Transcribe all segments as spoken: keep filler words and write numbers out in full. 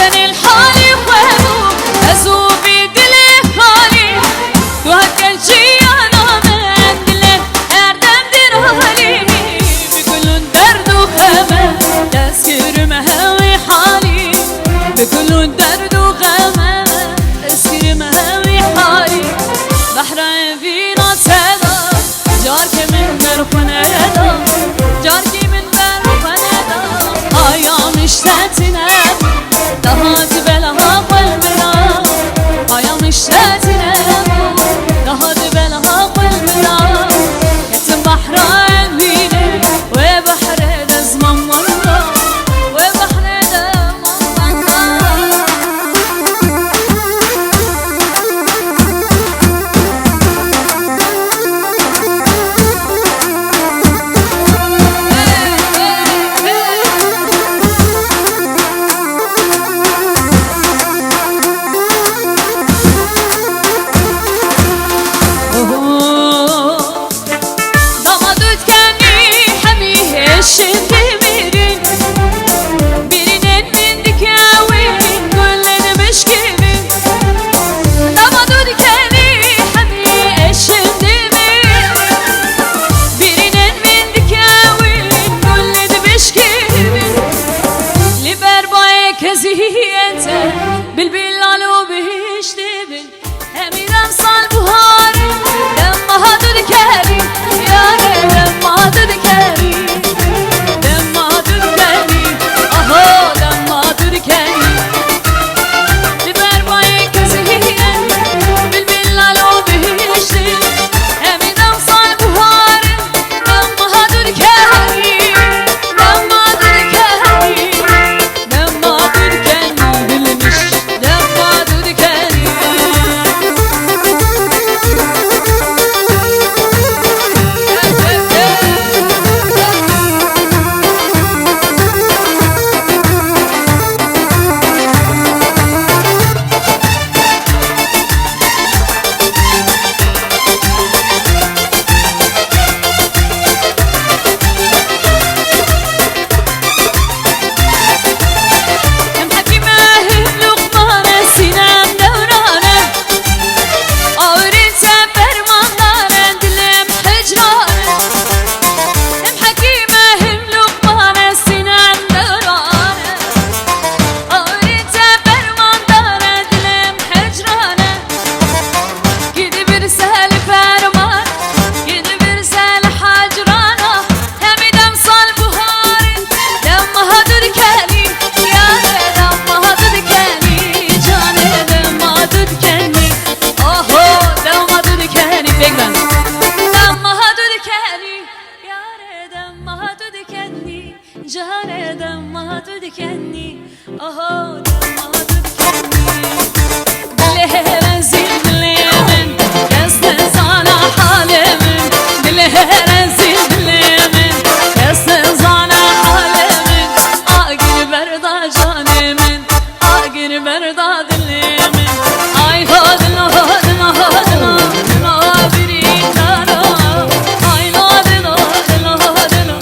Halê xwe bû, ez û vî dilê xalî. Tu heke jiyana min, dilê her dem dir halî. Bi gul û derd û xeme, ez kirim hewî halî. Bi gul û derd û xeme, ez kirim hewî halî. Behra evîna te da, carkê min ber xwe neda, carkê min ber xwe neda. Aya min ştetine, daha di belaha xwe bira. Aya min ştetine, daha di belaha xwe bira. Ketim behra emîne, wê behrê de ziman wenda, wê behrê de ziman wenda. Dema tu dikenî hemî hêşin dimirin. Birînên min dikewin, gulên mişkînin. Dema tu dikenî hemî hêşin dimirin. Birînên min dikewin, gulên mişkînin. Li ber bayê keziyên te, bilbil lal û bihiştî bin. Hemî dem sal buhar, dem bahadur kerî, yare dem bahadur kerî, dem bahadur kerî, aho dem bahadur kerî. Li ber bayê kezî, bilbil lal û bihiştî. Hemî dem sal buhar, dem bahadur kerî, dem bahadur kerî. Dema tu dikenî bilmiş, dema tu dikenî. Hem hekîm e, hem Luqman e, sînem dewran e. Awirî te fermandar e, dilim hicran e. Hem hekîm e, hem Luqman e, sînem dewran e. Awirî te fermandar e, dilim hicran e. Gidi bir sel ferman, gidi bir sel hacrana. Hemî dem sal buhar, dem bahadur kenî, yare dem bahadur kenî, canê dem bahadur kenî. Oho, dem bahadur kenî, pêk ben. Dem bahadur kenî, yare dem bahadur kenî, canê dem bahadur kenî. Oho, dem bahadur kenî. Dilê rezîl dilê min, kes nizana halê min. Dilê rezîl dilê min, kes nizana halê min. Agir berda canê min, agir berda dilê min. Ay ho dilo, ho dilo, ho dilo, dilo birîndaro. Ay lo dilo, dilo, dilo.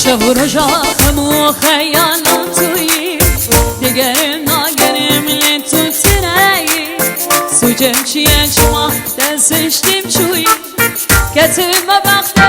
Şev û roja xem û xeyalan tu yî, digerim nagerim lê tu tune yî. Sûcem çi ye çima te siştîm çûyî, ketime bexte